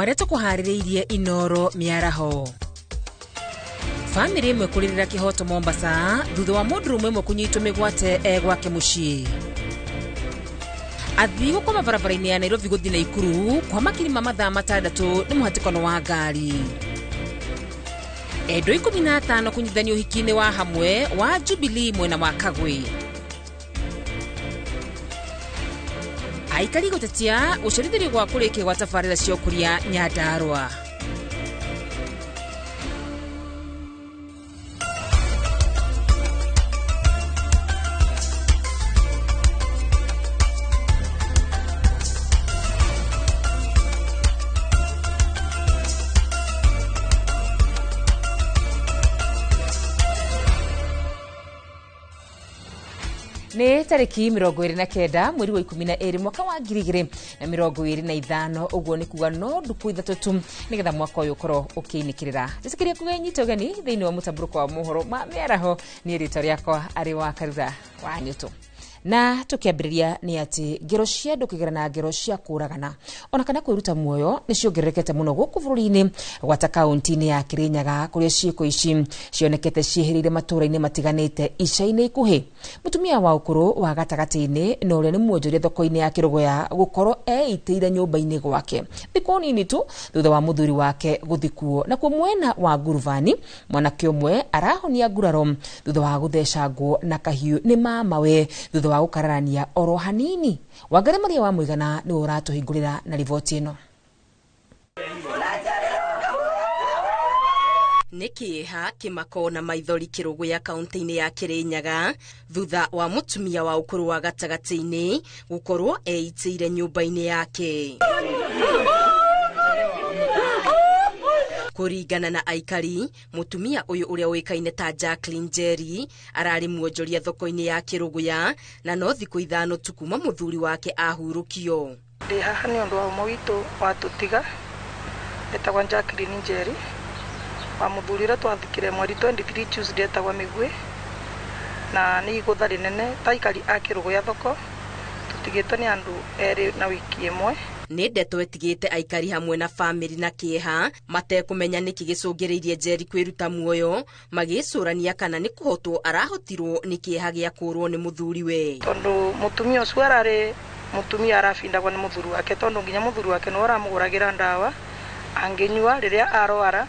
Marĩa tũkũharĩrĩirie Inoro mĩaraho. Bamĩrĩ ĩmwe kũrĩrĩra kĩhoto Mombasa thutha wa mũndũrũme ũmwe kũnyitwo mĩgwate e gwake mũciĩ. Athii gũkoma barabara-inĩ ya Nairobi gũthiĩ Naikuru kwa makiri ma mathaa 6 nĩ mũhatĩkano wa ngari. Endwa 15 kũnyitithanio ũhiki-inĩ wa hamwe wa Jubilee mwena wa Kagwe. Aikari gũtetia gũcerithĩrio gwa kũrĩkia gwa tabarĩra cia ũkũria Nyandarua. Nĩ tarĩki 29 mweri wa 12 mwaka wa 2025, ũguo nĩ kuga no ndukũ 3 tu nĩgetha mwaka ũyũ ũkorwo ũkĩinĩkĩrĩra. Njĩtĩkĩria kũgenyita ũgeni thĩinĩ wa mũtambũrũko wa mohoro ma mĩaraho, niĩ rĩtwa rĩakwa arĩ wa Karura wa Nyũtũ. Na tũkĩambĩrĩria nĩ atĩ ngero cia andũ kũgerana ngero cia kũragana ona kana kwĩruta muoyo nĩ ciongererekete mũno gũkũ bũrũri-inĩ, gwata kaunti-inĩ ya Kirinyaga kũrĩa ciĩko ici cionekete ciĩhĩrĩire matũũra-inĩ matiganĩte ica-inĩ ikuhĩ. Mũtumia wa ũkũrũ wa gatagatĩ-inĩ na ũrĩa nĩ mwonjoria thoko-inĩ ya Kĩrũgũya gũkorwo eitĩire nyũmba-inĩ gwake thikũ nini tu thutha wa mũthuri wake gũthikwo. Nakuo mwena wa Ngurubani mwanake ũmwe arahonia nguraro thutha wa gũthecangwo na kahiũ nĩ mamawe thutha wa gũkararania oro hanini. Wangari Maria wa Mũigana nĩwe ũratũhingũrĩra na riboti ĩno. Nĩ kĩeha, kĩmako na maithori Kĩrũgũya kaunti-inĩ ya Kĩrĩnyaga thutha wa mũtumia wa ũkũrũ wa gatagatĩ-inĩ gũkorwo eitĩire nyũmba-inĩ yake. Kũringana na aikari, mũtumia ũyũ ũrĩa ũĩkaine ta Jacqueline Njeri ararĩ mwonjoria thoko-inĩ ya Kĩrũgũya na no thikũ 5 tu kuma mũthuri wake ahurũkio. Ndĩ haha nĩ ũndũ wa ũmwe witũ watũtiga, etagwo Jacqueline Njeri, wa mũthuri ũrĩa twathikire mweri 23 Tuesday etagwo Mĩguĩ, na nĩ igũtha rĩnene ta aikari a Kĩrũgũya thoko tũtigĩtwo nĩ andũ erĩ na wiki ĩmwe. Nĩ ndeto ĩtigĩte aikari hamwe na bamĩrĩ na kĩeha matekũmenya nĩkĩ gĩcũngĩrĩirie Njeri kwĩruta muoyo, magĩcũrania kana nĩ kũhotwo arahotirwo nĩ kĩeha gĩa kũrwo nĩ mũthuriwe. Tondũ mũtumia ũcio ararĩ mũtumia arabindagwo nĩ mũthuri wake, tondũ nginya mũthuri wake nĩwe ũramũgũragĩra ndawa angĩnyua rĩrĩa arwara,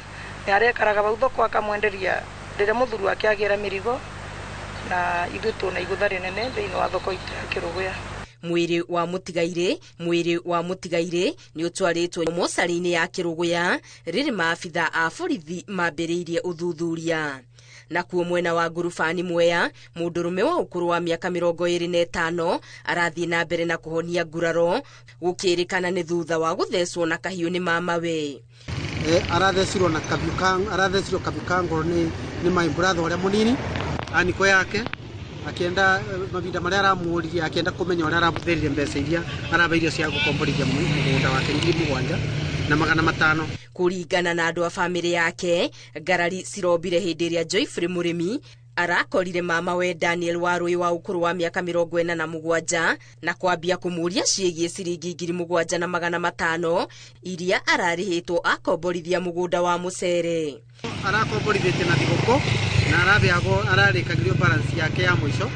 nĩ arekaraga hau thoko akamwenderia rĩrĩa mũthuri wake agĩra mĩrigo, na ithuĩ twĩna igũtha rĩnene thĩinĩ wa thoko itũ ya Kĩrũgũya. Mwĩrĩ wa mũtigairĩ, mwĩrĩ wa mũtigairĩ nĩ ũtwarĩtwo mocarĩ-inĩ ya Kĩrũgũya rĩrĩ maabitha a borithi mambĩrĩirie ũthuthuria. Nakuo mwena wa Ngurubani Mwea, mũndũrũme wa ũkũrũ wa mĩaka 25 arathiĩ na mbere na kũhonia nguraro gũkĩrĩkana nĩ thutha wa gũthecwo na kahiũ nĩ mamawe. Arathecirwo na kahiũ ka, arathecirwo kahiũ ka ngoro nĩ my brother ũrĩa mũnini aniko yake akĩenda mahinda marĩa aramũririe akĩenda kũmenya ũrĩa arahũthĩrire mbeca iria arabeire cia gũkomborithia mũgũnda wake 7,500. Kũringana na andũ a bamĩrĩ yake, ngarari cirombire hĩndĩ ĩrĩa Joyfrey Mũrĩmi arakorire mama we Daniel Warũĩ wa ũkũrũ wa mĩaka 47 na kwambia kũmũria ciĩgiĩ ciringi 7,500 iria ararĩhĩtwo akomborithia mũgũnda wa mũcere. Arakomborithĩtie na thigũkũ na arabeagwo ararĩkagĩrio balance yake ya mũico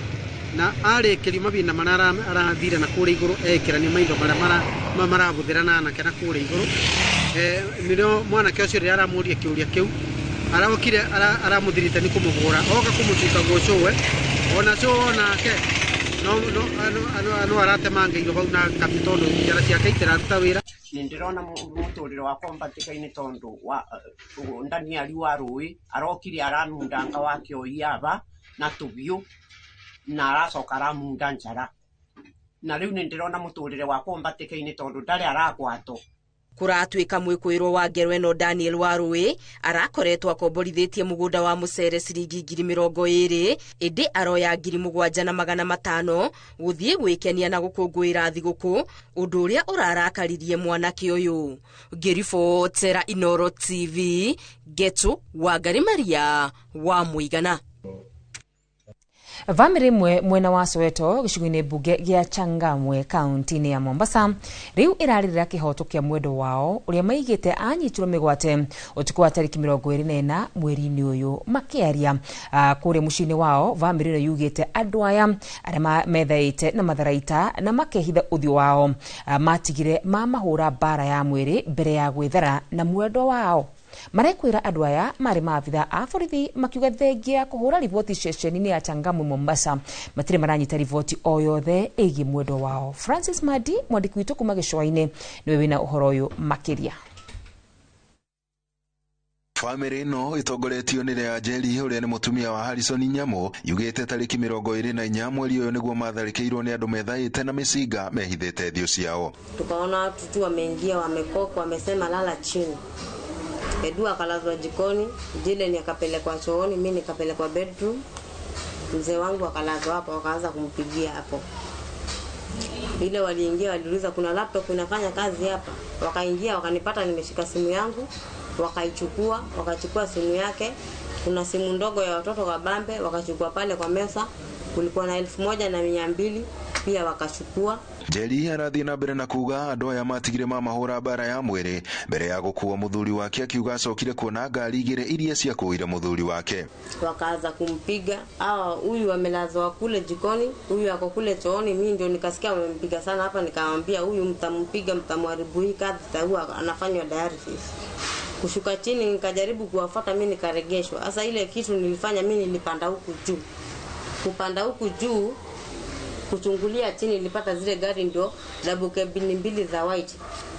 na arĩkĩrio mahinda marĩa arathire na kũrĩa igũrũ ekĩrania maindo marĩa marahũthĩra na anake na kũrĩa igũrũ. Nĩrĩo mwanake ũcio rĩrĩa aramũria kĩũria kĩu arokire aramũthirĩte nĩ kũmũhũra oka kũmũtuĩka gũcũwe ona cũwe onake no aratemangeirwo hau na kabiũ tondũ njara ciake itiraruta wĩra. Nĩ ndĩrona mũtũrĩre wakwa mbatĩka-inĩ tondũ wa Daniel wa Rũĩ arokire aramundanga wake oiaba na tũbiũ na aracoka aramunda njara na rĩu nĩ ndĩrona mũtũrĩre wakwa mbatĩka-inĩ tondũ ndarĩ aragwatwo. Kũratuĩka mwĩkũĩrwo wa ngero ĩno Daniel Warũĩ arakoretwo akomborithĩtie mũgũnda wa mũcere ciringi 20,000 ĩndĩ aroya 7,500 gũthiĩ gwĩkenia na gũkũngũĩra thigũkũ, ũndũ ũrĩa ũrarakaririe mwanake ũyũ. Ngĩribotera Inoro TV, Getu Wangari Maria wa Mũigana. Bamĩrĩ ĩmwe mwena wa Soweto gĩcigo-inĩ mbunge gĩa Changamwe kaunti-inĩ ya Mombasa rĩu ĩrarĩrĩra kĩhoto kĩa mwendo wao ũrĩa maigĩte anyitirwo mĩgwate ũtukũ wa tarĩki 24 mweri-inĩ ũyũ. Makĩaria kũrĩa mũciĩ-inĩ wao, bamĩrĩ ĩno yugĩte andũ aya arĩa methaĩte na matharaita na makehitha ũthiũ wao matigire mamahũra mbara ya mwĩrĩ mbere ya gwĩthara na mwendo wao. Marekwĩra andũ aya marĩ maabitha a borithi makiuga thengia kũhũra riboti ceceni-inĩ ya Changamwe Mombasa matirĩ maranyita riboti o yothe ĩgiĩ mwendo wao. Francis Madi, mwandĩki witũ kuma gĩcũa-inĩ, nĩwe wĩna ũhoro ũyũ makĩria. Bamĩrĩ ĩno ĩtongoretio nĩ Lea Njeri ũrĩa nĩ mũtumia wa Harrison Nyamu yugĩte tarĩki 24 mweri ũyũ nĩguo matharĩkĩirwo nĩ andũ methaĩte na mĩcinga mehithĩte thiũ ciao. Tukaona watu tu wameingia, wamekoka, wamesema lala chini. Edu akalazwa jikoni, Jileni akapelekwa chooni, mimi nikapelekwa bedroom. Mzee wangu akalazwa hapo, wakaanza kumpigia hapo. Ile waliingia waliuliza kuna laptop inafanya kazi hapa. Wakaingia wakanipata nimeshika simu yangu, wakaichukua, wakachukua simu yake. Kuna simu ndogo ya watoto wa bambe wakachukua pale kwa meza. Kulikuwa na 1200 pia wakachukua. Njeri arathiĩ na mbere na kuga andũ aya matigire mamahũra mbara ya mwĩrĩ mbere ya gũkua mũthuri wake, akiuga acokire kuona ngari igĩrĩ iria ciakuire mũthuri wake. Wakaanza kumpiga, hawa huyu amelazwa kule jikoni, huyu ako kule chooni. Mimi ndio nikasikia wamempiga sana hapa, nikamwambia huyu mtampiga, mtamharibu hii kazi, taua anafanywa dialysis. Kushuka chini nikajaribu kuwafuata, mimi nikaregeshwa. Sasa ile kitu nilifanya mimi nilipanda huku juu. Kupanda huku juu kuchungulia chini nilipata zile gari ndio double cabin mbili za white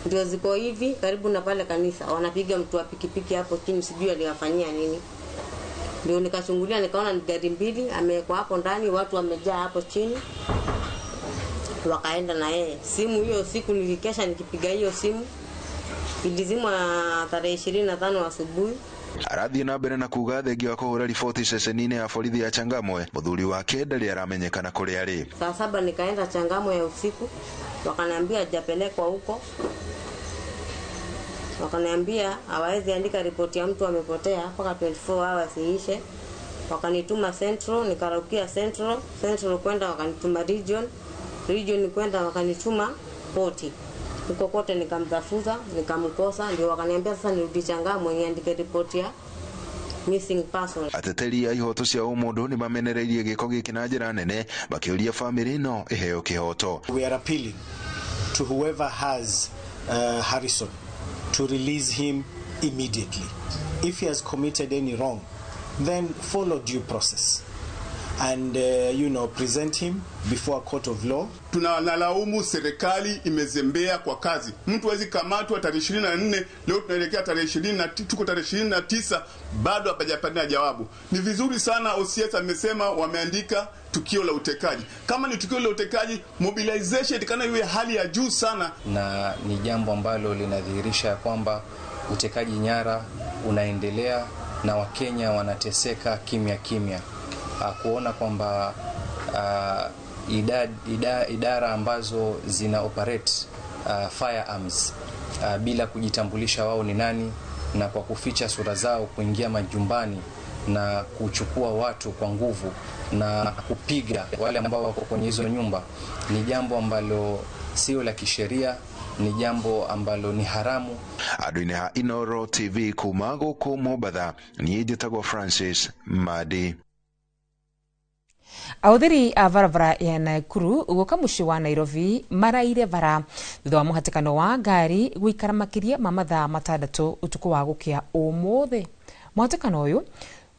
ndio ziko hivi karibu na pale kanisa, wanapiga mtu wa pikipiki hapo chini, sijui aliwafanyia nini. Ndio nikachungulia nikaona ni gari mbili amewekwa hapo ndani, watu wamejaa hapo chini, wakaenda na yeye. Simu hiyo siku nilikesha nikipiga hiyo simu, ilizimwa tarehe 25 asubuhi. Arathiĩ na mbere na kuga thengia wa kũhũra riboti ceceni-inĩ ya borithi ya Changamwe mũthuri wake ndarĩ aramenyekana kũrĩa arĩ. Saa 7 nikaenda Changamwe ya usiku, wakaniambia hajapelekwa huko. Wakaniambia hawawezi andika ripoti ya mtu amepotea mpaka 24 hours iishe. Wakanituma Central, nikaraukia Central, Central kwenda wakanituma Region, Region kwenda wakanituma Poti. Huko kote nikamtafuta, nikamkosa, ndio wakaniambia sasa nirudi Changamwe niandike ripoti ya missing person. Ateteri a ihoto cia ũmũndũ nĩ mamenereirie gĩko gĩkĩ na njĩra nene makĩũria bamĩrĩ ĩno ĩheo kĩhoto. We are appealing to whoever has Harrison to release him immediately. If he has committed any wrong, then follow due process and present him before a court of law. Tunalaumu serikali imezembea kwa kazi. Mtu hawezi kamatwa tarehe 24, leo tunaelekea tarehe 20, tuko tarehe 29 bado hapajapata jawabu. Ni vizuri sana OCS amesema wameandika tukio la utekaji. Kama ni tukio la utekaji, mobilization itakana iwe hali ya juu sana. Na ni jambo ambalo linadhihirisha kwamba utekaji nyara unaendelea na Wakenya wanateseka kimya kimya. Kuona kwamba idara ambazo zina operate firearms bila kujitambulisha wao ni nani, na kwa kuficha sura zao kuingia majumbani na kuchukua watu kwa nguvu na kupiga wale ambao wako kwenye hizo nyumba, ni jambo ambalo sio la kisheria, ni jambo ambalo ni haramu. Andũ-inĩ ha Inoro TV kuma gũkũ Mombatha, niĩ njĩtagwo Francis Madi. Ahũthĩri a barabara ya Nakuru gũka mũciĩ wa Nairobi maraire bara thutha wa mũhatĩkano wa ngari gũikara makĩria ma mathaa 6 ũtukũ wa gũkĩa ũmũthĩ. Mũhatĩkano ũyũ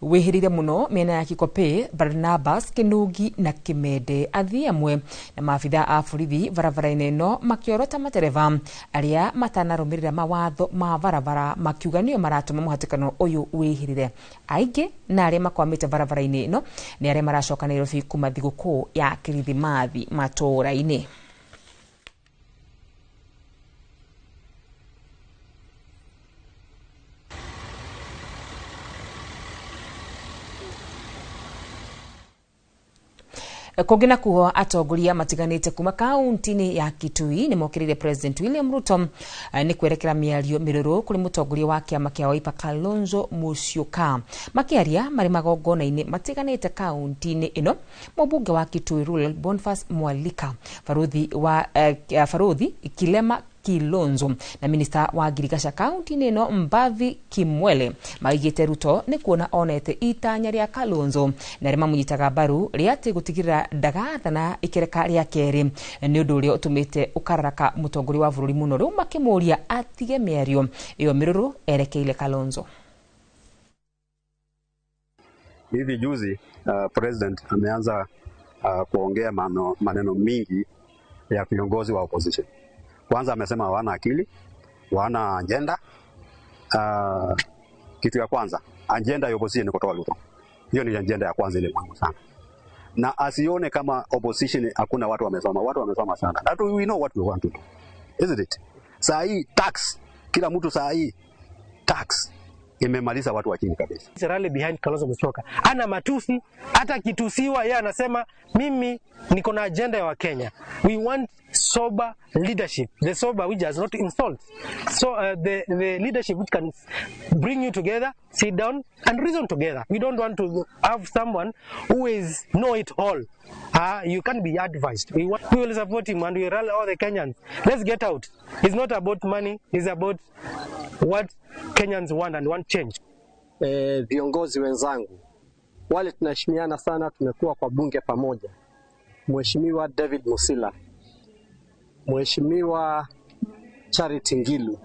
wĩhĩrĩire mũno mĩena ya Kikopey, Barnabas, Kinungi na Kimende. Athii amwe na maabitha a borithi barabara-inĩ ĩno makĩorota matereba arĩa matanarũmĩrĩra mawatho ma barabara makiuga nĩo maratũma mũhatĩkano ũyũ wĩhĩrĩre. Aingĩ na arĩa makwamĩte barabara-inĩ ĩno nĩ arĩa maracoka Nairobi kuma thigũkũ ya Kirithimathi matũũra-inĩ. Kũngĩ nakuo atongoria matiganĩte kuma kaunti-inĩ ya Kitui nĩmokĩrĩire President William Ruto nĩ kwerekera mĩario mĩrũrũ kũrĩ mũtongoria wa kĩama kĩa Wiper Kalonzo Musyoka. Makĩaria marĩ magongona-inĩ matiganĩte kaunti-inĩ ĩno, mũmbunge wa Kitui Rural Boniface Mwalika, Baruthi Kilema Kilonzo na minista wa ngirigaca kaunti-inĩ ĩno Mbavi Kimwele maigĩte Ruto nĩ kuona onete itanya rĩa Kalonzo na arĩa mamũnyitaga mbaru rĩa atĩ gũtigĩrĩra ndagathana ikereka rĩa kerĩ nĩ ũndũ ũrĩa ũtũmĩte ũkararaka mũtongoria wa bũrũri mũno, rĩu makĩmũria atige mĩario ĩyo mĩrũrũ erekeire Kalonzo. Hivi juzi president ameanza kuongea maneno mingi ya viongozi wa opposition. Kwanza amesema hawana akili, hawana agenda. Kitu ya kwanza, agenda ya opposition ni kutoa Ruto. Hiyo ni agenda ya kwanza ile muhimu sana. Na asione kama opposition hakuna watu wamesoma, watu wamesoma sana. That we know what we want to do. Isn't it? Saa hii tax, kila mtu saa hii tax imemaliza watu wa chini kabisa. Rally behind Kalonzo Musyoka. Ana matusi, hata akitusiwa yeye anasema mimi niko na agenda ya Wakenya. We want sober leadership. The sober which does not insult. So the leadership which can bring you together, sit down and reason together. We don't want to have someone who is know it all. You can't be advised. We will support him and we rally all the Kenyans. Let's get out. It's not about money, it's about what Kenyans want and want change. Viongozi wenzangu wale tunaheshimiana sana, tumekuwa kwa bunge pamoja. Mheshimiwa David Musila, Mheshimiwa Charity Ngilu,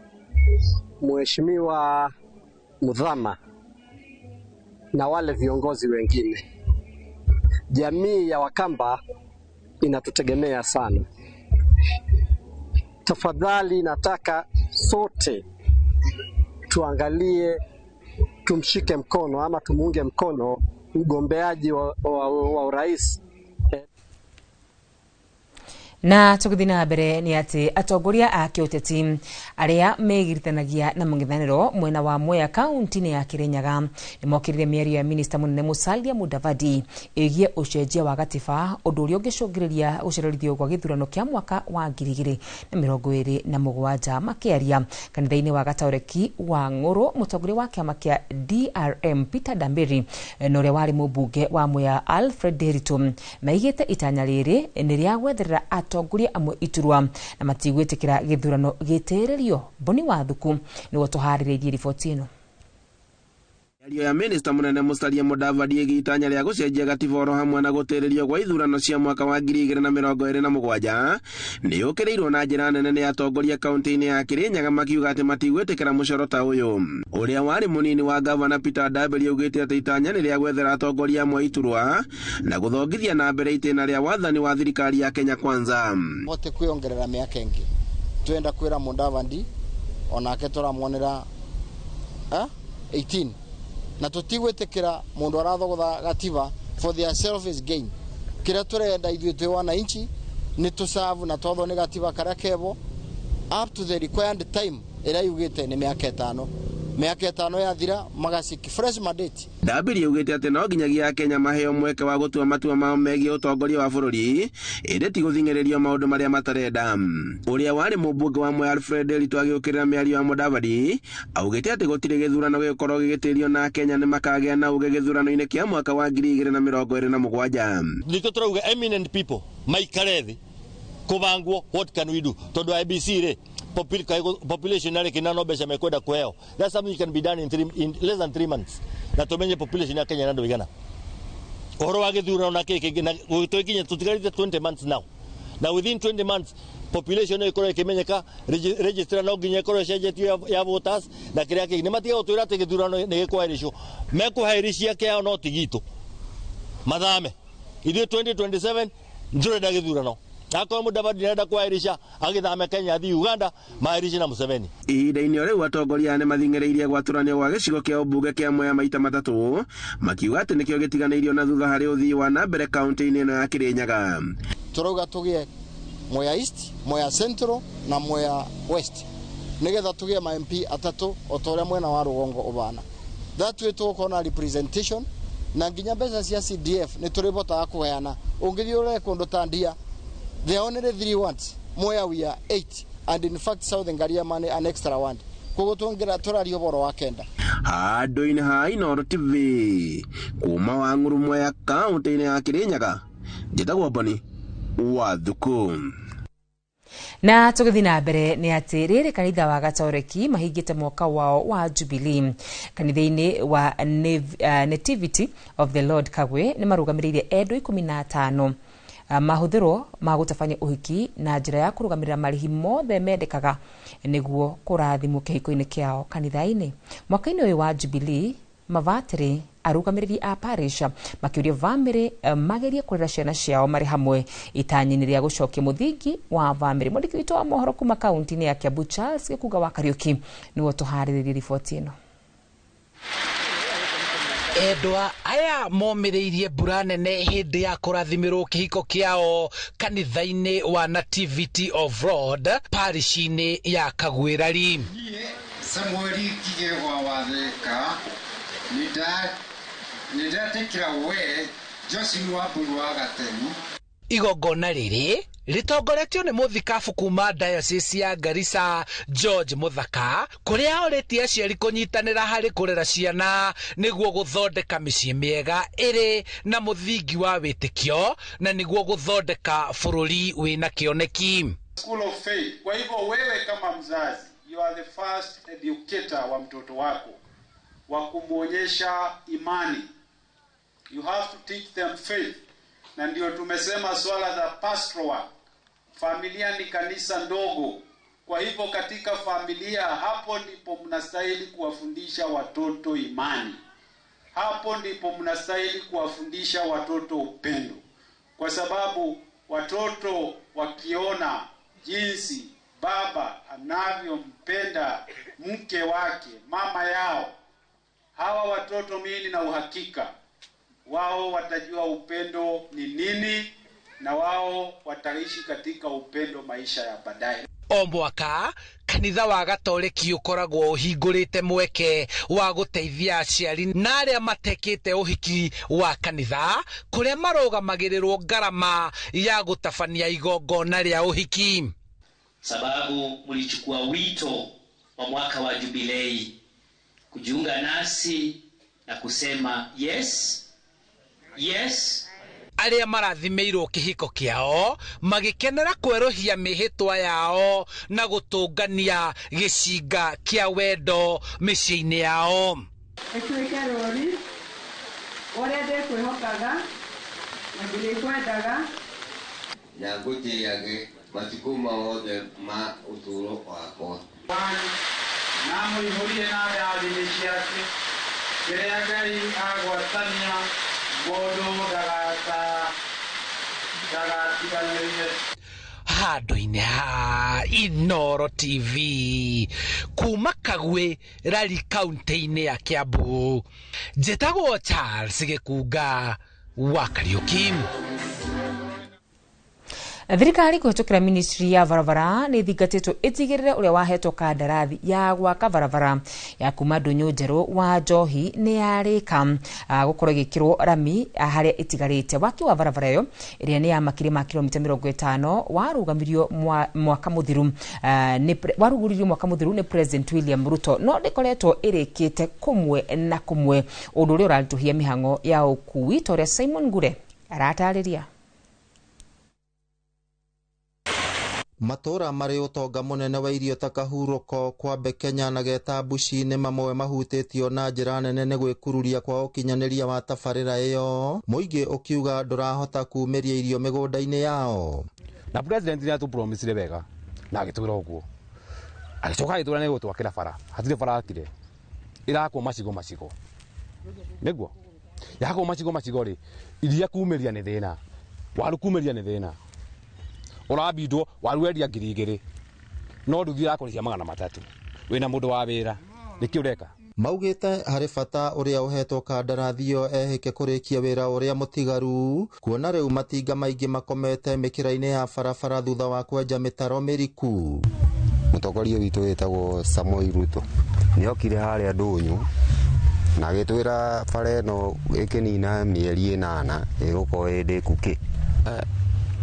Mheshimiwa Mudhama na wale viongozi wengine. Jamii ya Wakamba inatutegemea sana. Tafadhali nataka sote tuangalie, tumshike mkono ama tumuunge mkono mgombeaji wa urais. Na tũgĩthiĩ na mbere nĩ atĩ atongoria a kĩũteti arĩa megiritanagia na mũng'ethanĩro mwena wa Mwea kaunti-inĩ ya Kĩrĩnyaga nĩmokĩrire mĩario ya minista mũnene Musalia Mudavadi ĩgiĩ ũcenjia wa gatiba, ũndũ ũrĩa ũngĩcũngĩrĩria gũcererithio gwa gĩthurano kĩa mwaka wa 2027. Makĩaria kanitha-inĩ wa Gatoreki wa Ng'ũrũ, mũtongoria wa kĩama kĩa DRM Peter Ndambiri na ũrĩa warĩ mũmbunge wa Mwea Alfred Nderitu maigĩte itanya rĩrĩ nĩ rĩa gwetherera atongoria amwe iturwa na matigwĩtĩkĩra gĩthurano gĩtĩrĩrio. Boni Wathuku nĩwe tũharĩrĩirie riboti ĩno. Mĩario ya minista mũnene Musalia Mudavadi ĩgiĩ itanya rĩa gũcenjia gatiba oro hamwe na gũtĩrĩrio gwa ithurano cia mwaka wa 2027 nĩ yũkĩrĩirwo na njĩra nene nĩ atongoria kaunti-inĩ ya Kĩrĩnyaga makiuga atĩ matigwĩtĩkĩra mũcoro ta ũyũ. Ũrĩa warĩ mũnini wa gavana Peter Ndambiri augĩte atĩ itanya nĩ rĩa gwethera atongoria amwe iturwa na gũthongithia na mbere itĩna rĩa wathani wa thirikari ya Kenya Kwanza. Bote kwiongerera mĩaka ĩngĩ twenda kwĩra Mudavadi onake tũramwonera 18 na tutigwitikira mundu arathogotha gatiba for their selfish gain. Kiria turenda ithuĩ twĩ wananchi ni tusavu na twathwo ni gatiba karia kebo up to the required time ĩrĩa yugĩte nĩ mĩaka ĩtano. Mĩaka ĩtano yathira magaciki fresh mandate. Ndambiri augĩte atĩ no nginyagia Akenya maheo mweke wa gũtua matua mao megiĩ ũtongoria wa bũrũri ĩndĩ ti gũthing'ĩrĩrio maũndũ marĩa matarenda. Ũrĩa warĩ mũmbunge wa Mwea Alfred Nderitu agĩũkĩrĩra mĩario ya Mudavadi augĩte atĩ gũtirĩ gĩthurano gĩgũkorwo gĩgĩtĩrio na Akenya nĩ makagĩa na uge gĩthurano-inĩ kĩa mwaka wa 2027. Nĩkĩo tũrauga eminent people maikare thĩ kũbangwo what can we do tondũ IEBC rĩ population yale kinano mbeca mekwenda kuheo. That's something can be done in less than 3 months. Na tumenye population ya Kenya nando igana. Uhoro wa githurano na kiki na twikinye tutigarite 20 months now. Na within 20 months population no ikorwo ikimenyeka, register no nginya ikorwo icenjetio ya voters na kiria kingi. Ni matiga gutwira ati githurano ni gikwahericwo. Mekuhericia kiao no ti gitu. Mathame. Ithuĩ 2027 ndurenda githurano. Akorwo Mudavadi nĩarenda kwaherisha agĩthame Kenya athiĩ Uganda maherishe na Museveni. Ihinda-inĩ o rĩu atongoria nĩ mathing'ĩrĩirie gwatũranio gwa gĩcigo kĩa ũmbunge kĩa Mwea maita matatũ makiuga atĩ nĩkĩo gĩtiganĩirio na thutha harĩ ũthii wa na mbere kaunti-inĩ ĩno ya Kĩrĩnyaga. Tũrauga tũgĩe Mwea East, Mwea Central na Mwea West nĩgetha tũgĩe ma MP atatũ o ta ũrĩa mwena wa rũgongo ũbana. That way tũgũkorwo na representation na nginya mbeca cia CDF nĩ tũrĩbotaga kũheana Ũngĩthiĩ ũrore kũndũ ta Ndia, there are only 3 wards, Mwea we are 8, and in fact South Ngariama nĩ an extra ward. Koguo twongera tũraria ũhoro wa 9. Handũ-inĩ ha Inooro TV kuma Wang'ũrũ Mwea kaũntĩ-inĩ ya Kirinyaga, njĩtagwo Boni wa Thuku. Na tũgĩthiĩ na mbere nĩ atĩ rĩrĩ kanitha wa Gatoreki mahingĩte mwaka wao wa Jubilee. Kanitha-inĩ wa Nativity of the Lord Kagwe nĩ marũgamĩrĩire endwa 15 mahũthĩro ma gũtabania ũhiki na njĩra ya kũrũgamĩrĩra marĩhi mothe mendekaga nĩguo kũrathimwo kĩhiko-inĩ kĩao kanitha-inĩ. Mwaka-inĩ ũyũ wa Jubilee, mabatĩrĩ arũgamĩrĩri a parish makĩũria bamĩrĩ magerie kũrera ciana ciao marĩ hamwe itanya-inĩ rĩa gũcokia mũthingi wa bamĩrĩ. Mwandĩki witũ wa mohoro kuma kaunti-inĩ ya Kiambu Charles Gĩkunga wa Kariũki nĩwe ũtũharĩrĩirie riboti ĩno. Endwa aya momĩrĩirie mbura nene hĩndĩ ya kũrathimĩrwo kĩhiko kĩao kanitha-inĩ wa Nativity of Lord parish-inĩ ya Kagwĩrari. Samueli Kigegwa wa Thika nĩndetĩkĩra we Jocelyn Wambui wa Gatemu. Igongona rĩrĩ rĩtongoretio nĩ mũthikabu kuma diocese ya Garissa George Muthaka, kũrĩa orĩtie aciari kũnyitanĩra harĩ kũrera ciana nĩguo gũthondeka mĩciĩ mĩega ĩrĩ na mũthingi wa wĩtĩkio na nĩguo gũthondeka bũrũri wĩna kĩoneki. School of Faith. Kwa hivyo wewe kama mzazi, you are the first educator wa mtoto wako wa kumuonyesha imani. You have to teach them faith. Na ndio tumesema swala la pastoral work. Familia ni kanisa ndogo. Kwa hivyo katika familia hapo ndipo mnastahili kuwafundisha watoto imani. Hapo ndipo mnastahili kuwafundisha watoto upendo. Kwa sababu watoto wakiona jinsi baba anavyompenda mke wake, mama yao, hawa watoto mimi na uhakika wao watajua upendo ni nini na wao wataishi katika upendo maisha ya baadaye. O mwaka kanitha wa Gatoreki ũkoragwo ũhingũrĩte mweke wa gũteithia aciari na arĩa matekĩte ũhiki wa kanitha kũrĩa marũgamagĩrĩrwo ngarama ya gũtabania igongona rĩa ũhiki. Sababu mlichukua wito wa mwaka wa jubilei kujiunga nasi na kusema yes, yes. Arĩa marathimĩirwo kĩhiko kĩao magĩkenera kwerũhia mĩhĩtwa yao na gũtũngania gĩcinga kĩa wendo mĩciĩ-inĩ yao. Ĩtuĩke rũũri ũrĩa ndĩkwĩhokaga na ndĩrĩkwendaga na ngũtĩĩage matukũ mothe ma ũtũũro wakwa. Na mũihũrie na ndathimi ciake kĩrĩa Ngai agwatania mũndũ ndagatiganĩrie. Handũ-inĩ ha Inooro TV kuma Kagwe Rari kaunti-inĩ ya Kiambu, njĩtagwo Charles Gĩkunga wa Kariũki. Thirikari kũhĩtũkĩra ministry ya barabara nĩ ĩthingatĩtwo ĩtigĩrĩre ũrĩa wahetwo kandarathi ya gwaka barabara ya kuma Ndũnyũ Njerũ wa Njohi nĩ yarĩka gũkorwo ĩgĩkĩrwo rami harĩa ĩtigarĩte. Waki wa barabara ĩyo ĩrĩa nĩ ya makĩria ma kilomita 50 warũgamirio mwaka mũthiru warugũririo mwaka mũthiru nĩ President William Ruto, no ndĩkoretwo ĩrĩkĩte kũmwe na kũmwe, ũndũ ũrĩa ũraritũhia mĩhang'o ya ũkui ta ũrĩa Simon Ngure aratarĩria. Matũra marĩ ũtonga mũnene wa irio ta Kahurũko, Kwambe Kenya na Getambuci nĩ mamwe mahutĩtio na njĩra nene nĩ gwĩkururia kwa ũkinyanĩria wa tabarĩra ĩyo, mũingĩ ũkiuga ndũrahota kumĩria irio mĩgũnda-inĩ yao. Na president nĩ atũpromisire wega na agĩtwĩra ũguo, agĩcoka agĩtwĩra nĩ gũtwakĩra bara, hatirĩ bara akire, ĩrakwo macigo macigo, nĩguo yakwo macigo macigo rĩ, iria kumĩria nĩ thĩna, waru kumĩria nĩ thĩna, ũrabindwo waru wendia 2,000 no nduthi ĩrakũrĩhia 300, wĩna mũndũ wa wĩra, nĩkĩ ũreka? Maugĩte harĩ bata ũrĩa ũhetwo kandarathi ĩyo ehĩke kũrĩkia wĩra ũrĩa mũtigaru, kuona rĩu matinga maingĩ makomete mĩkĩra-inĩ ya barabara thutha wa kwenja mĩtaro mĩriku. Mũtongoria witũ wĩtagwo Samoei Ruto nĩokire harĩa Ndũnyũ na agĩtwĩra bara ĩno ĩkĩnina mĩeri 8 ĩgũkorwo ĩ ndĩku kĩ.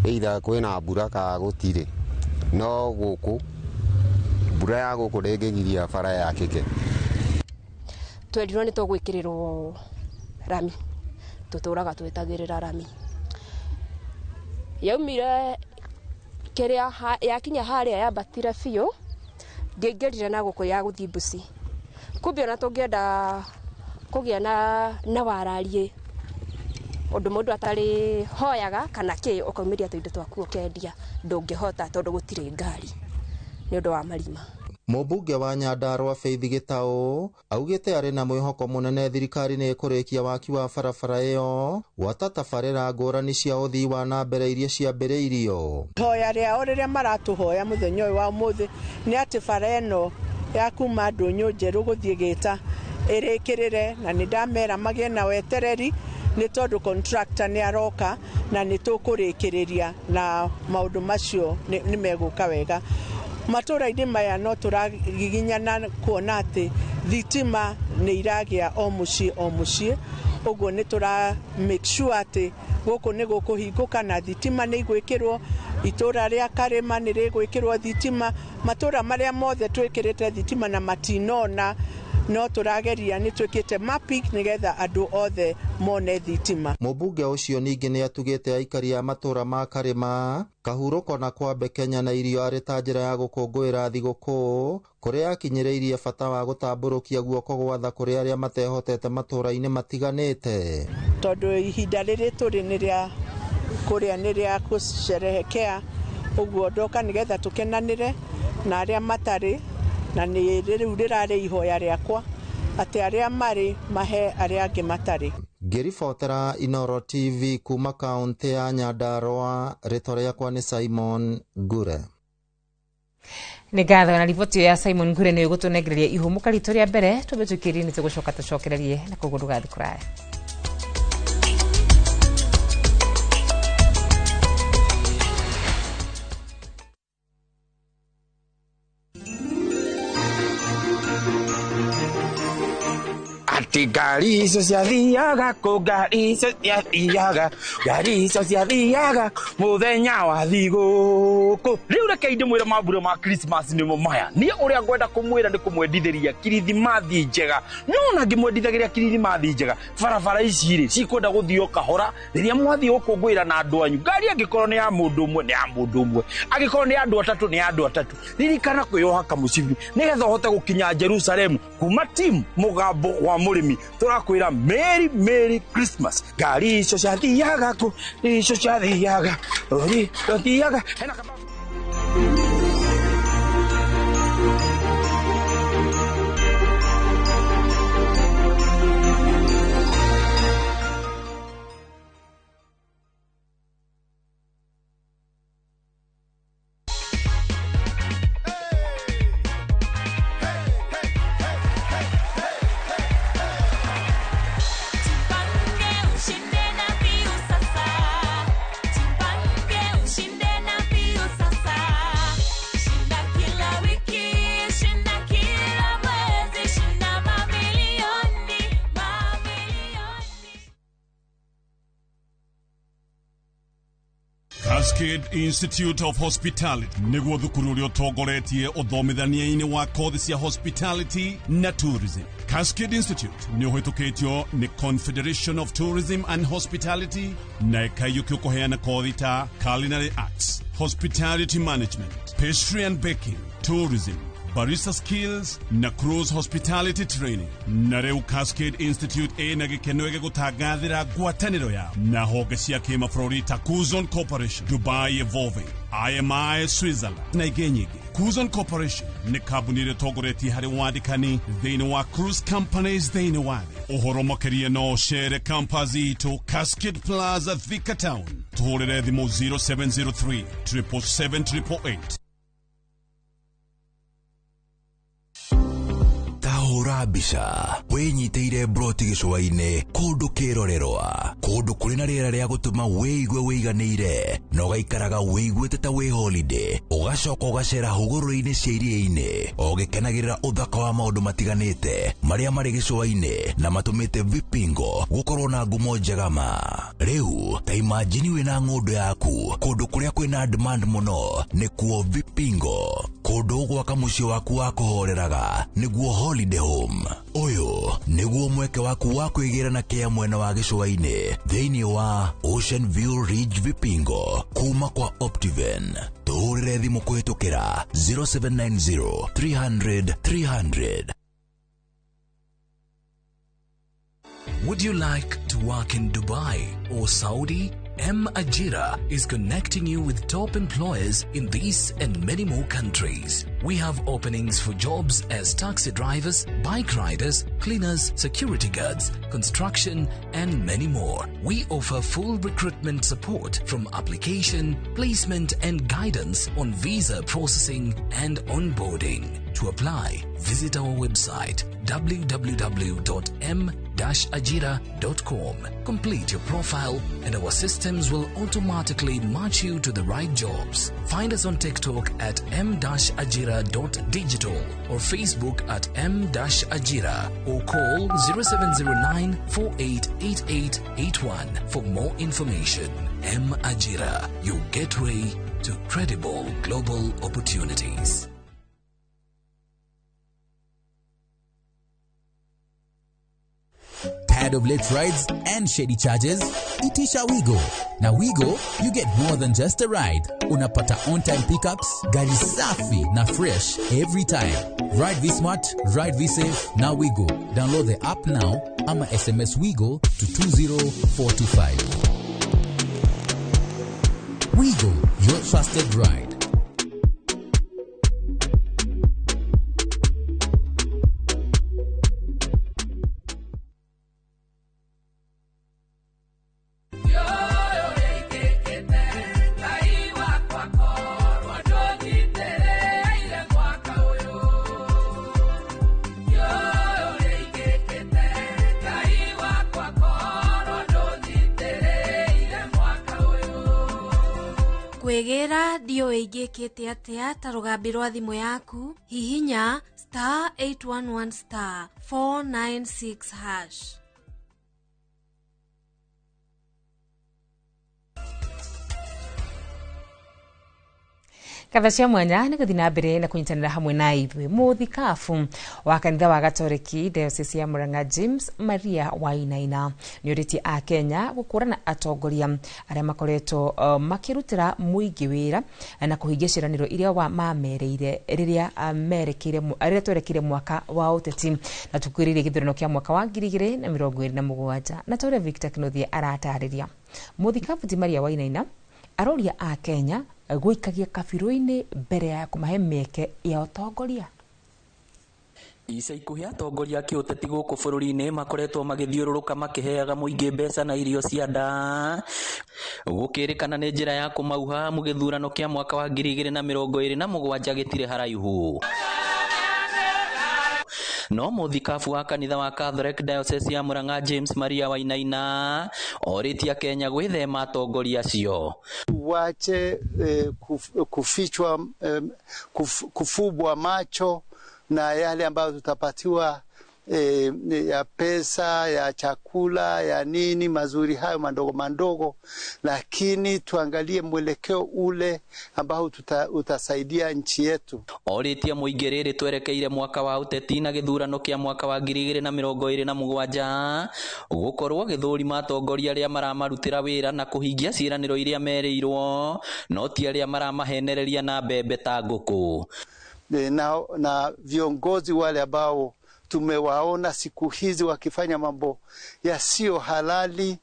Either kwĩna mbura kana gũtirĩ, no gũkũ mbura ya gũkũ ndĩngĩgiria bara yakĩke. Twerirwo nĩ tũgwĩkĩrĩrwo rami, tũtũraga twetagĩrĩra rami. Yaumire kĩrĩa yakinya harĩa yambatire biũ, ndĩaingĩrire na gũkũ ya gũthiĩ Mbuci. Kumbe ona tũngĩenda kũgĩa na warariĩ ũndũ mũndũ atarĩ hoyaga kana kĩ, ũkaumĩria tũindo twaku ũkendia, ndũngĩhota tondũ gũtirĩ ngari nĩ ũndũ wa marima. Mũmbunge wa Nyandarua Faith Gitau augĩte arĩ na mwĩhoko mũnene thirikari nĩ ĩkũrĩkia waki wa barabara ĩyo gwata tabarĩra ngũrani cia ũthii wa na mbere iria ciambĩrĩirio. Ihoya rĩao rĩrĩa maratũhoya mũthenya ũyũ wa ũmũthĩ nĩ atĩ bara ĩno ya kuma Ndũnyũ Njerũ gũthiĩ Gĩta ĩrĩkĩrĩre, na nĩ ndamera magĩe na wetereri nĩ tondũ contractor nĩ aroka na nĩ tũkũrĩkĩrĩria na maũndũ macio nĩ megũka wega. Matũra-inĩ maya no tũragiginyana kuona atĩ thitima nĩ iragĩa o mũciĩ o mũciĩ, ũguo nĩ tũra make sure atĩ gũkũ nĩ gũkũhingũka na thitima nĩ igwĩkĩrwo, itũra rĩa Karĩma nĩ rĩgwĩkĩrwo thitima, matũra marĩa mothe twĩkĩrĩte thitima na matinona no tũrageria nĩ twĩkĩte mapping nĩgetha andũ othe mone thitima. Mũmbunge ũcio ningĩ nĩ atugĩte aikari a matũra ma Karĩma, Kahurũko na Kwambe Kenya na irio arĩ ta njĩra ya gũkũngũĩra thigũkũ kũrĩa akinyĩrĩirie bata wa gũtambũrũkia guoko gwa tha kũrĩ arĩa matehotete matũra-inĩ matiganĩte. Tondũ ihinda rĩrĩ tũrĩ nĩ rĩa kũrĩa nĩ rĩa gũcerehekea, ũguo ndoka nĩgetha tũkenanĩre na arĩa matarĩ, na nĩ rĩu rĩrarĩ ihoya rĩakwa atĩ arĩa marĩ mahe arĩa angĩ matarĩ. Ngĩribotera Inooro TV kuma kaũntĩ ya Nyandarua, rĩtwa rĩakwa nĩ Simon Ngure. Nĩ ngatho na riboti ya Simon Ngure nĩ ĩgũtũnengereria ihũmũka ritũ rĩa mbere twambe tũikĩrie nĩ tũgũcoka tũcokererie na koguo ndũgathiĩ kũraya. Ati ngari icio ciathiaga kũ, ngari icio ciathiaga, ngari icio ciathiaga mũthenya wa thigũkũ. Rĩu reke ndĩmwĩre mambura ma Christmas nĩmo maya. Niĩ ũrĩa ngwenda kũmwĩra nĩ kũmwendithĩria kirithimathi njega. No ona ngĩmwendithagĩria kirithimathi njega, barabara ici rĩ cikwenda gũthiĩ o kahora rĩrĩa mwathiĩ gũkũngũĩra na andũ anyu. Ngari angĩkorwo nĩ ya mũndũ ũmwe nĩ ya mũndũ ũmwe, angĩkorwo nĩ ya andũ atatũ nĩ ya andũ atatũ. Ririkana kwĩyoha kamũcibi nĩgetha ũhote gũkinya Jerusalemu kuma timu mũgambo wa mũrĩmi. Tũrakwĩra Merry Merry Christmas. Ngari icio ciathiaga kũ, icio ciathiaga, ori ciathiaga. Hena kaba. Cascade Institute of Hospitality nĩguo thukuru ũrĩa ũtongoretie ũthomithania-inĩ wa kothi cia hospitality na tourism. Cascade Institute nĩ ũhĩtũkĩtio nĩ Confederation of Tourism and Hospitality na ĩkaiyũkio kũheana kothi ta culinary arts, hospitality management, pastry and baking, tourism, barista skills na cruise hospitality training. Na rĩu Cascade Institute ĩna gĩkeno gĩgũtangathĩra ngwatanĩro yao na honge cia kĩmabũrũri ta Kuzon Corporation, Dubai Evolving, IMI Switzerland na ingĩ nyingĩ. Kuzon Corporation nĩ kambuni ĩrĩa ĩtongoretie harĩ wandĩkani thĩinĩ wa cruise companies thĩinĩ wa thĩ. Ũhoro makĩria no ũcere campus itũ Cascade Plaza, Thika Town. Tũhũrĩre thimũ 0703 777 888. Tahũra Hũra mbica wĩnyitĩire broti gĩcũa-inĩ kũndũ kĩrorerwa, kũndũ kũrĩ na rĩera rĩa gũtũma wĩigue wĩiganĩire na ũgaikaraga wĩiguĩte ta wĩ holiday, ũgacoka ũgacera hũgũrũrũ-inĩ cia iria-inĩ ũgĩkenagĩrĩra ũthaka wa maũndũ matiganĩte marĩa marĩ gĩcũa-inĩ na matũmĩte Vipingo gũkorwo na ngumo njega ma. Rĩu ta imagine wĩna ng'ũndũ yaku kũndũ kũrĩa kwĩna demand mũno nĩkuo Vipingo, kũndũ ũgwaka mũciĩ waku wa kũhoreraga nĩguo holiday home. Ũyũ nĩguo mweke waku wa kwĩgĩra na kĩa mwena wa gĩcũa-inĩ thĩinĩ wa Ocean View Ridge Vipingo kuma kwa Optiven. Tũhũrĩre thimũ kũhĩtũkĩra 0790 300 300. Would you like to work in Dubai or Saudi? M Ajira is connecting you with top employers in these and many more countries. We have openings for jobs as taxi drivers, bike riders, cleaners, security guards, construction, and many more. We offer full recruitment support from application, placement, and guidance on visa processing and onboarding. To apply, visit our website www.m-ajira.com. Complete your profile and our systems will automatically match you to the right jobs. Find us on TikTok at m-ajira.digital or Facebook at m-ajira or call 0709 488881 for more information. M Ajira, your gateway to credible global opportunities. Tired of late rides and shady charges? Itisha Wigo. Na Wigo, you get more than just a ride. Unapata on-time pickups, gari safi na fresh every time. Ride V-Smart, ride V-Safe, na Wigo. Download the app now ama SMS Wigo to 20425. Wigo, your trusted ride. Kwĩgĩra ndiũĩ ingĩkĩte atĩa ta rũgambi rwa thimũ yaku, hihinya star 811 star 496 hash. Katha cia mwanya nĩ gũthiĩ na mbere na kũnyitanĩra hamwe na ithuĩ. Mũthikabu wa kanitha wa Gatoreki Diocese ya Murang'a James Maria Wainaina nĩ ũrĩtie a Kenya gũkũrana atongoria arĩa makoretwo makĩrutĩra mũingĩ wĩra na kũhingia ciĩranĩro iria mamereire rĩrĩa merekeire rĩrĩa twerekeire mwaka wa ũteti na tukwĩrĩirie gĩthurano kĩa mwaka wa 2027 na ta ũrĩa Victor Kinuthia aratarĩria. Mũthikabu ti Maria Wainaina aroria a Kenya gwikagia kabirũ-inĩ mbere ya kũmahe mĩeke ya ũtongoria. Ica ikuhĩ atongoria a kĩũteti gũkũ bũrũri-inĩ makoretwo magĩthiũrũrũka makĩheaga mũingĩ mbeca na irio cia nda gũkĩrĩkana nĩ njĩra ya kũmauha mu gĩthurano kĩa mwaka wa 2027 gĩtirĩ haraihu. No mũthikabu wa kanitha wa Catholic Diocese ya Murang'a James Maria Wainaina orĩtie Kenya gwĩthema atongoria acio. Wache kufichwa, kufubwa macho na yale ambayo tutapatiwa ya pesa, ya chakula, ya nini, mazuri hayo mandogo mandogo, lakini tuangalie mwelekeo ule ambao utasaidia nchi yetu. Orĩtie mũingĩ rĩrĩ twerekeire mwaka wa ũteti na gĩthurano kĩa mwaka wa 2027 gũkorwo gĩthũrima atongoria arĩa maramarutĩra wĩra na kũhingia ciĩranĩro iria merĩirwo no ti arĩa maramahenereria na mbembe ta ngũkũ. Na viongozi wale ambao tumewaona siku hizi wakifanya mambo yasiyo halali,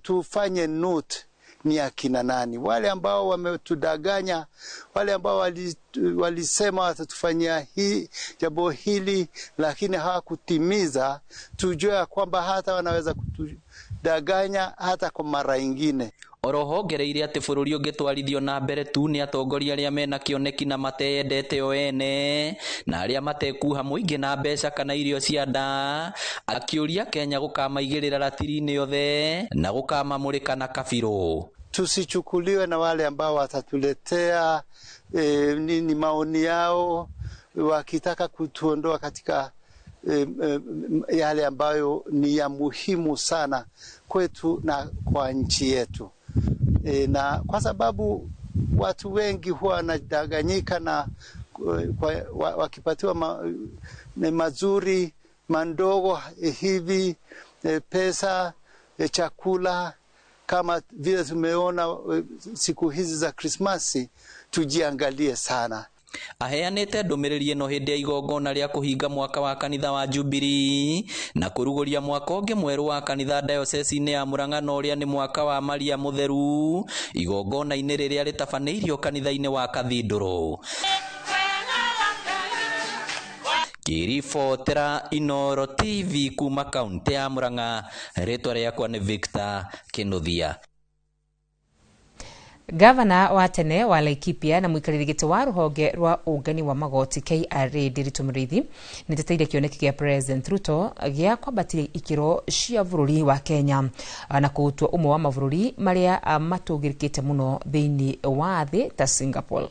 tufanye note ni akina nani wale ambao wametudanganya, wale ambao walisema watatufanyia hii jambo hili lakini hawakutimiza. Tujue kwamba hata wanaweza kutudanganya hata kwa mara ingine. Oroho ongereire atĩ bũrũri ũngĩtwarithio na mbere tu nĩ atongoria arĩa mena kĩoneki na mateyendete o ene na arĩa matekuha mũingĩ na mbeca kana irio cia nda. Akĩũria Kenya gũkamaigĩrĩra ratiri-inĩ othe na gũkamamũrĩka na kabirũ. Tusichukuliwe na wale ambao watatuletea nini maoni yao wakitaka kutuondoa katika yale ambayo ni ya muhimu sana kwetu na kwa nchi yetu. Na kwa sababu watu wengi huwa wanadanganyika na wakipatiwa mazuri mandogo hivi, pesa, chakula kama vile tumeona siku hizi za Krismasi, tujiangalie sana. Aheanĩte ndũmĩrĩri ĩno hĩndĩ ya igongona rĩa kũhinga mwaka wa kanitha wa Jubilee na kũrugũria mwaka ũngĩ mwerũ wa kanitha dayosesi-inĩ ya Murang'a na ũrĩa nĩ mwaka wa Maria Mũtheru, igongona-inĩ rĩrĩa rĩtabanĩirio kanitha-inĩ wa Kathindũrũ. Ngĩribotera Inooro TV kuma kaunti ya Murang'a, rĩtwa rĩakwa nĩ Victor Kinuthia. Gavana wa tene wa Laikipia na mũikarĩri gĩtĩ wa rũhonge rwa ũngani wa magoti KRA Ndiritu Mũrĩithi nĩateteire kĩoneki kĩa President Ruto gĩa kwambatia ikĩro cia bũrũri wa Kenya na kũũtua ũmwe wa mabũrũri marĩa matũgĩrĩkĩte mũno thĩinĩ wa thĩ ta Singapore.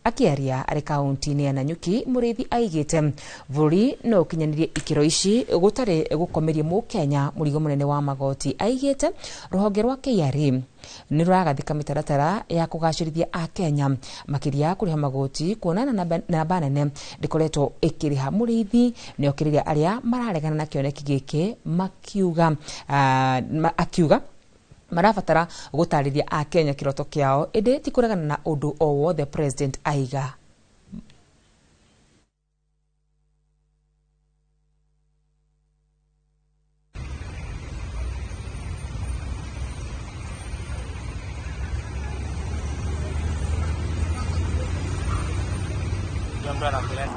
Akĩaria arĩ kaunti-inĩ ya Nanyuki, Mũrĩithi aigĩte bũrũri no ũkinyanĩrie ikĩro ici gũtarĩ gũkomeria mũkenya mũrigo mũnene wa magoti. Aigĩte rũhonge rwa KRA nĩ rũragathĩka mĩtaratara ya kũgacĩrithia akenya makĩria kũrĩha magoti, kuona namba nene ndĩkoretwo ĩkĩrĩha. Mũrĩithi nĩ okĩrĩria arĩa mararegana na kĩoneki gĩkĩ makiuga akiuga marabatara gũtarĩria akenya kĩroto kĩao ĩndĩ ti kũregana na ũndũ o wothe President aiga.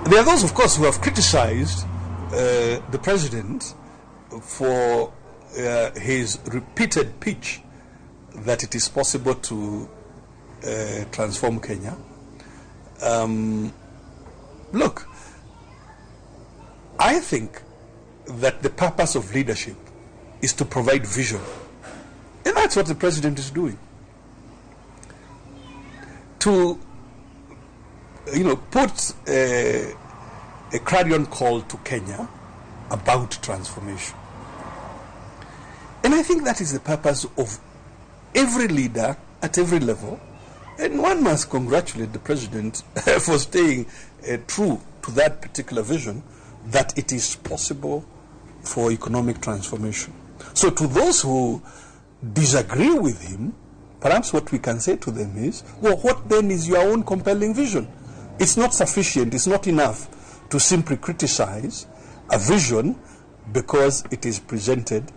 There are those, of course, who have criticized the president for his repeated pitch that it is possible to transform Kenya. Look, I think that the purpose of leadership is to provide vision. And that's what the president is doing. To, put a clarion call to Kenya about transformation. And I think that is the purpose of every leader at every level. And one must congratulate the president for staying true to that particular vision, that it is possible for economic transformation. So to those who disagree with him, perhaps what we can say to them is, well, what then is your own compelling vision? It's not sufficient, it's not enough to simply criticize a vision because it is presented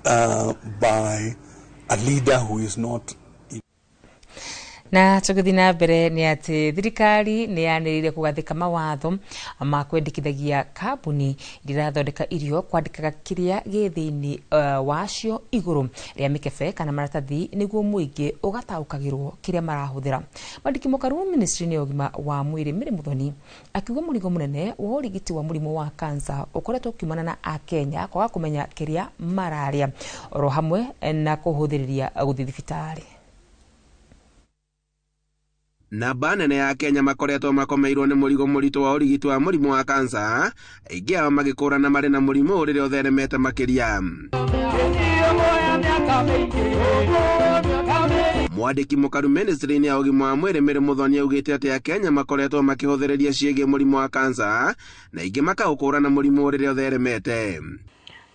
by a leader who is not. Na tũgĩthiĩ na mbere nĩ atĩ thirikari nĩ yanĩrĩire kũgathĩka mawatho ma kwendekithagia kambuni iria irathondeka irio kwandĩkaga kĩrĩa gĩ thĩinĩ wacio igũrũ rĩa mĩkebe kana maratathi nĩguo mũingĩ ũgataũkagĩrwo kĩrĩa marahũthĩra. Mwandĩki mũkaru ministry-inĩ ya ũgima wa mwĩrĩ Mary Muthoni akiuga mũrigo mũnene wa ũrigiti wa mũrimũ wa kansa ũkoretwo ũkiumana na akenya kwaga kũmenya kĩrĩa mararĩa oro hamwe na kũhũthĩrĩria gũthiĩ thibitarĩ. Namba nene ya Kenya makoretwo makomeirwo nĩ mũrigo mũritũ wa ũrigiti wa mũrimũ wa kansa, aingĩ ao magĩkũrana marĩ na mũrimũ rĩrĩa ũtheremete makĩria. Mwandĩki mũkaru ministry-inĩ ya ũgima wa mwĩrĩ Mary Muthoni augĩte atĩ Akenya makoretwo makĩhũthĩrĩria ciĩgiĩ mũrimũ wa kansa na aingĩ makaũkũrana mũrimũ rĩrĩa ũtheremete.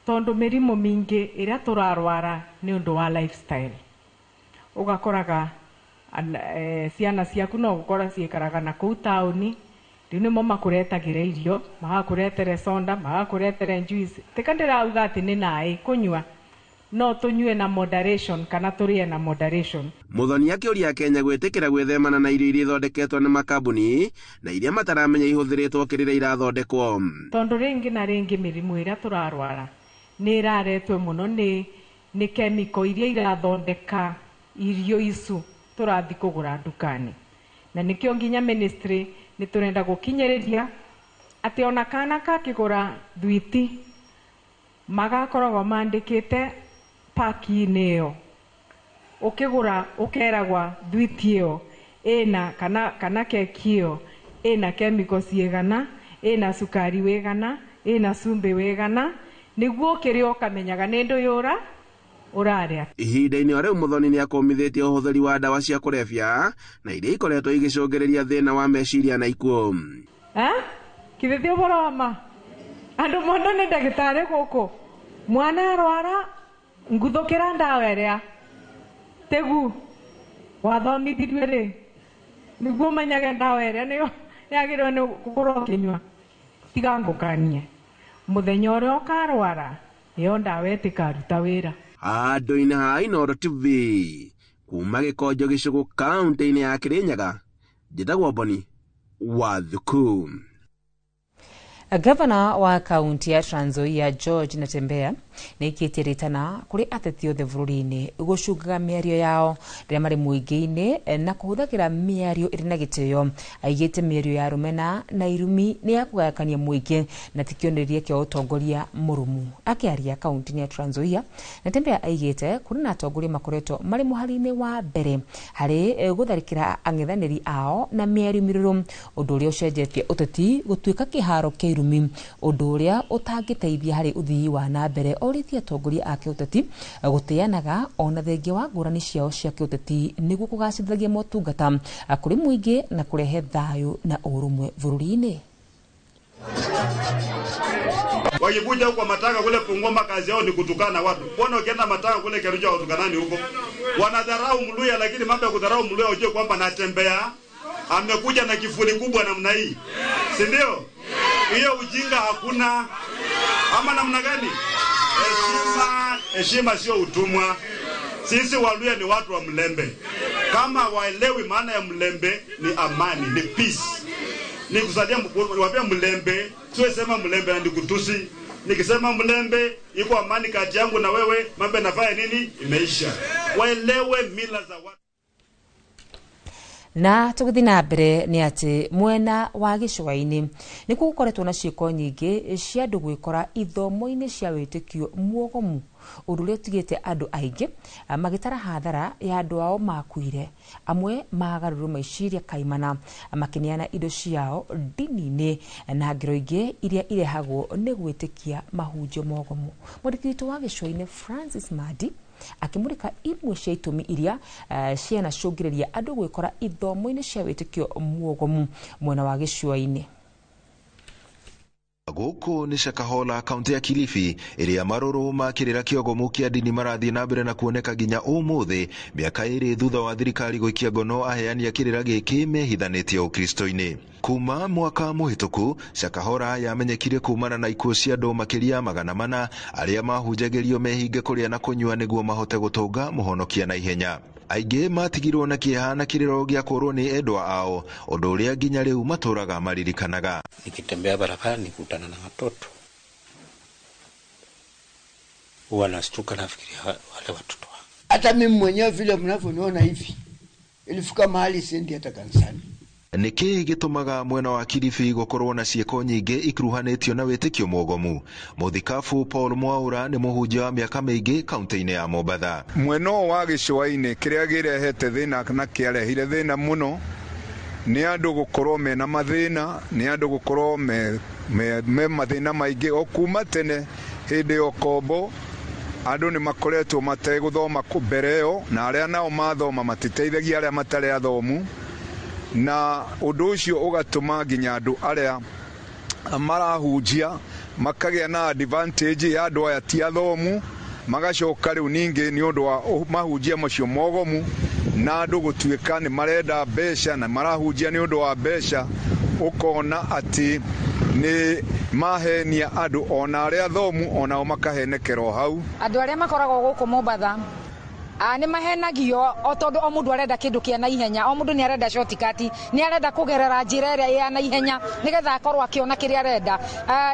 Tondũ mĩrimũ mĩingĩ ĩrĩa tũrarwara nĩ ũndũ wa lifestyle, ũgakoraga ciana ciaku no gũkora ciikaraga na kũu taũni, rĩu nĩmo makũretagĩra irio, magakũretere soda, magakũretere juice. Tika ndĩrauga atĩ nĩ naĩ kũnyua, no tũnyue na moderation kana tũrĩe na moderation. Muthoni akĩũria Kenya gwĩtĩkĩra gwĩthemana na irio iria ithondeketwo nĩ makambuni na iria mataramenya ihũthĩrĩtwo kĩrĩra irathondekwo. Tondũ rĩngĩ na rĩngĩ mĩrimũ ĩrĩa tũrarwara nĩ ĩraretwo mũno nĩ kemiko iria irathondeka Irio icu tũrathi kũgũra ndukani na nĩkĩo nginya ministry nĩ tũrenda gũkinyĩrĩria atĩ ona kana kakĩgũra thwiti magakoragwo mandĩkĩte paki-inĩ ĩyo ũkĩgũra ũkeragwa thwiti ĩyo ĩna kana keki ĩyo ĩna chemical ciĩgana, ĩna cukari wĩgana, ĩna cumbĩ wĩgana, nĩguo ũkĩrĩa ũkamenyaga nĩ ndũyũra ũrarĩa. Ihinda-inĩ o rĩu Muthoni nĩ akũmithĩtie ũhũthĩri wa ndawa cia kũrebia na iria ikoretwo igĩcũngĩrĩria thĩna wa meciria na ikuũ. Kithithio ũhoro wa ma andũ mondo nĩ ndagĩtarĩ gũkũ mwana arwara nguthũkĩra ndawa ĩrĩa tĩgu wathomithirie rĩ nĩguo ũmenyage ndawa ĩrĩa nĩyo yagĩrĩirwo nĩ gũkorwo ũkĩnyua. Tiga ngũkanie mũthenya ũrĩa ũkarwara ĩyo ndawa ĩtĩkaruta wĩra. Handũ-inĩ ha Inooro TV kuma Gĩkonjo gĩcũgũ kaũntĩ-inĩ ya Kĩrĩnyaga, njĩtagwo Boni wa Thuku. Gavana wa kaunti ya Trans Nzoia George Natembeya nĩaikĩtie rĩtana kũrĩ ateti othe bũrũri-inĩ gũcungaga mĩario yao rĩrĩa marĩ mũingĩ-inĩ na kũhũthagĩra mĩario ĩrĩ na gĩtĩo. Aigĩte mĩario ya rũmena na irumi nĩ ya kũgayakania mũingĩ na ti kĩonereria kĩa ũtongoria mũrũmu. Akĩaria kaunti-inĩ ya Trans Nzoia, Natembeya aigĩte kũrĩ na atongoria makoretwo marĩ mũhari-inĩ wa mbere harĩ gũtharĩkĩra ang'ethanĩri ao na mĩario mĩrũrũ, ũndũ ũrĩa ũcenjetie ũteti gũtuĩka kĩharo kĩa irumi, ũndũ ũrĩa ũtangĩteithia harĩ ũthii wa na mbere. Orĩtie atongoria a kĩũteti gũtĩanaga ona thengia wa ngũrani ciao cia kĩũteti nĩguo kũgacĩrithagia motungata kũrĩ mũingĩ na kũrehe thayũ na ũrũmwe bũrũri-inĩ. Wakikuja huko Matanga kule Bungoma, kazi yao ni kutukana watu. Mbona ukienda Matanga kule Kericho watukanani huko? Wanadharau Mluya, lakini mambo ya kudharau Mluya ujue kwamba Natembeya amekuja na kifuli kubwa namna hii. Si ndio? Hiyo ujinga hakuna. Ama namna gani? Heshima, heshima sio utumwa. Sisi Waluya ni watu wa mlembe. Kama waelewi maana ya mlembe ni amani, ni peace. Nikusalia wapia mlembe, siwe sema mlembe na nikutusi. Nikisema mlembe iko amani kati yangu na wewe, mambo nafanya nini? Imeisha. Waelewe mila za watu. Na tũgĩthiĩ na mbere nĩ atĩ mwena wa gĩcũa-inĩ nĩkuo gũkoretwo na ciĩko nyingĩ cia andũ gwĩkora ithomo-inĩ cia wĩtĩkio muogomu, ũndũ ũrĩa ũtigĩte andũ aingĩ magĩtara hathara ya andũ ao makuire. Amwe magarũrwo meciria kaimana makĩneana indo ciao ndini-inĩ na ngero ingĩ iria irehagwo nĩ gwĩtĩkia mahunjio mogomu. Mwandĩki witũ wa gĩcũa-inĩ Francis Madi akĩmũrĩka imwe cia itũmi iria cianacũngĩrĩria andũ gwĩkora ithomo-inĩ cia wĩtĩkio muogomu mwena wa gĩcũa-inĩ. Gũkũ nĩ Shakahola kaunti ya Kilifi ĩrĩa marũrũ ma kĩrĩra kĩogomu kĩa ndini marathiĩ na mbere na kuoneka nginya ũmũthĩ mĩaka ĩrĩ thutha wa thirikari gũikia ngono aheani a kĩrĩra gĩkĩ mehithanĩtie ũkristo-inĩ. Kuma mwaka mũhĩtũku Shakahola yamenyekire kumana na ikuũ cia andũ makĩria 400 arĩa mahunjagĩrio mehinge kũrĩa na kũnyua nĩguo mahote gũtũnga mũhonokia na ihenya. Aingĩ matigirwo na kĩeha na kĩrĩro gĩa kũrwo nĩ endwa ao, ũndũ ũrĩa nginya rĩu matũraga maririkanaga. Nikitembea barabara nikutana na watoto huwa nashtuka, nafikiria wale watoto. Hata mimi mwenyewe vile mnavyoniona hivi, ilifika mahali siendi hata kanisani. Nĩkĩĩ gĩtũmaga mwena wa Kilifi gũkorwo na ciĩko nyingĩ ikuruhanĩtio na wĩtĩkio mwogomu? Mũthikabu Paul Mwaura nĩ mũhunjia wa mĩaka mĩingĩ kaunti-inĩ ya Mombatha. Mwena wa gĩcũa-inĩ kĩrĩa kĩrehete thĩna na kĩarehire thĩna mũno nĩ andũ gũkorwo mena mathĩna, nĩ andũ gũkorwo me mathĩna maingĩ o kuma tene hĩndĩ ya ũkombo. Andũ nĩ makoretwo mategũthoma mbere ĩyo, na arĩa nao mathoma matiteithagia arĩa matarĩ athomu, na ũndũ ũcio ũgatũma nginya andũ arĩa marahunjia makagĩa na advantage ya andũ aya ti athomu, magacoka rĩu ningĩ nĩ ũndũ wa mahunjia macio mogomu na andũ gũtuĩka nĩ marenda mbeca na marahunjia nĩ ũndũ wa mbeca, ũkona atĩ nĩ mahenia andũ ona arĩa athomu onao makahenekerwo hau. Andũ arĩa makoragwo gũkũ Mombatha Nĩ mahenagio o tondũ o mũndũ arenda kĩndũ kĩa naihenya, o mũndũ nĩ arenda shortcut, nĩ arenda kũgerera njĩra ĩrĩa ya naihenya nĩgetha akorwo akĩona kĩrĩa arenda.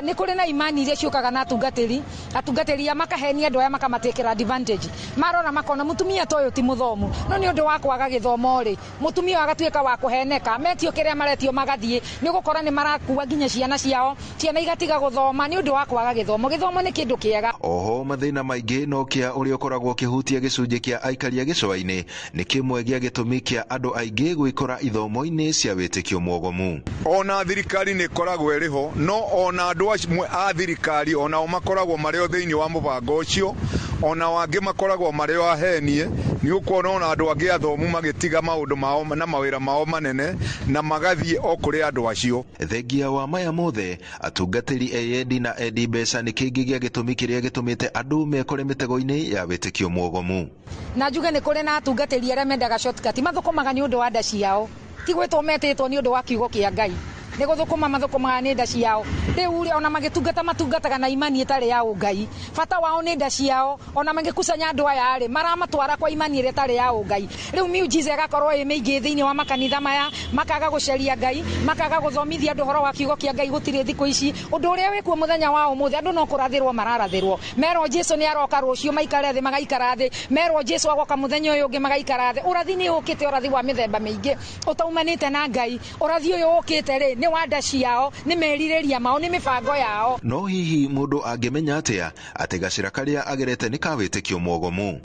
Nĩ kũrĩ na imani iria ciũkaga na atungatĩri aya makahenia andũ aya makamatekera advantage. Marora makona mũtumia ta ũyũ ti mũthomu, no nĩ ũndũ wa kwaga gĩthomo rĩ, mũtumia ũyũ agatuĩka wa kũheneka, metio kĩrĩa maretio magathiĩ, nĩ ũgũkora nĩ marakua nginya ciana ciao, ciana igatiga gũthoma nĩ ũndũ wa kwaga gĩthomo. Gĩthomo nĩ kĩndũ kĩega. Oho mathĩna maingĩ no kĩa ũrĩa ũkoragwo ũkĩhutia gĩcunjĩ kĩa aikari a gĩcũa-inĩ nĩ kĩmwe gĩa gĩtũmi kĩa andũ aingĩ gwĩkora ithomo-inĩ cia wĩtĩkio mwogomu. Ona thirikari nĩ ĩkoragwo ĩrĩ ho, no ona andũ amwe a thirikari onao makoragwo marĩ o thĩinĩ wa mũbango ũcio, ona wangĩ makoragwo marĩ o ahenie. Nĩ ũkuona ona andũ angĩ athomu magĩtiga maũndũ mao na mawĩra mao manene na magathiĩ o kũrĩ andũ acio. Thengia wa maya mothe, atungatĩri eyendi na endi mbeca nĩ kĩngĩ gĩa gĩtũmi kĩrĩa gĩtũmĩte andũ mekore mĩtego-inĩ ya wĩtĩkio mwogomu. Na njuge nĩ kũrĩ na atungatĩri arĩa mendaga shortcut, mathũkũmaga nĩ ũndũ wa nda ciao, ti gwĩtwo metĩtwo nĩ ũndũ wa kiugo kĩa Ngai, nĩ gũthũkũma mathũkũmaga nĩ nda ciao. Rĩu rĩ, ona magĩtungata matungataga na imani ĩtarĩ ya ũngai, bata wao nĩ nda ciao. Ona magĩkucanya andũ aya rĩ, maramatwara kwa imani ĩrĩa ĩtarĩ ya ũngai. Rĩu miujiza ĩgakorwo ĩ mĩingĩ thĩinĩ wa makanitha maya, makaga gũcaria Ngai, makaga gũthomithia andũ ũhoro wa kiugo kĩa Ngai. Gũtirĩ thikũ ici ũndũ ũrĩa wĩkuo mũthenya wa ũmũthĩ, andũ no kũrathĩrwo mararathĩrwo, merwo Jesu nĩ aroka rũciũ, maikare thĩ magaikara thĩ, merwo Jesu agoka mũthenya ũyũ ũngĩ magaikara thĩ. Ũrathi nĩ ũkĩte, ũrathi wa mĩthemba mĩingĩ ũtaumanĩte na Ngai. Ũrathi ũyũ ũkĩte rĩ, nĩ wa nda ciao, nĩ merirĩria mao, nĩ mĩbango yao. No hihi mũndũ angĩmenya atĩa atĩ gacĩra karĩa agerete nĩ ka wĩtĩkio mwogomu?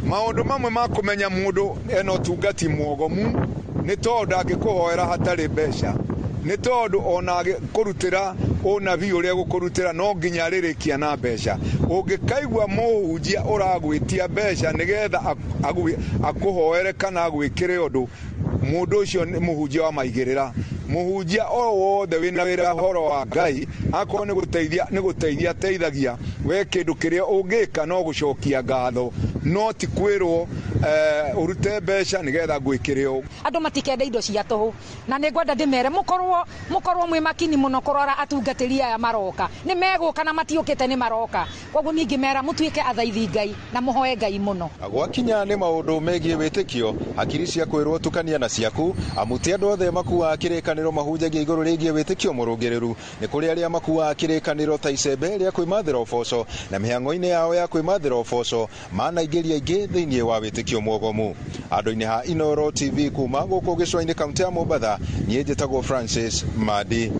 Maũndũ mamwe ma kũmenya mũndũ ena ũtungati mwogomu nĩ tondũ angĩkũhoera hatarĩ mbeca, nĩ tondũ ona kũrutĩra ũnabii ũrĩa gũkũrutĩra no nginya arĩrĩkia na mbeca. Ũngĩkaigua mũhunjia ũragwĩtia mbeca nĩgetha akũhoere kana agwĩkĩre ũndũ, mũndũ ũcio nĩ mũhunjia wa maigĩrĩra. Mũhunjia o wothe wĩna wĩra ũhoro wa Ngai, akorwo nĩ gũteithia nĩ gũteithia ateithagia, we kĩndũ kĩrĩa ũngĩka no gũcokia ngatho, no ti kwĩrwo ũrute mbeca nĩgetha ngwĩkĩre ũũ. Andũ matikende indo cia tũhũ, na nĩ ngwenda ndĩmere mũkorwo mwĩ makini mũno kũrora atungatĩri aya maroka. Nĩ megũka na matiũkĩte, nĩ maroka. Koguo niĩ ingĩmera mũtuĩke athaithi Ngai na mũhoe Ngai mũno. Gwakinya nĩ maũndũ megiĩ wĩtĩkio, hakiri cia kwĩrwo tukania na ciaku, amu ti andũ othe makuaga kĩrĩkanĩro mahunjagia igũrũ rĩgiĩ wĩtĩkio mũrũngĩrĩru. Nĩ kũrĩ arĩa makuaga kĩrĩkanĩro ta icembe rĩa kwĩmathĩra ũboco, na mĩhang'o-inĩ yao ya kwĩmathĩra ũboco manaingĩria aingĩ thĩinĩ wa wĩtĩkio mwogomu. Andũ-inĩ ha Inooro TV kuma gũkũ gĩcũa-inĩ kaunti ya Mombatha, niĩ njĩtagwo Francis Madi.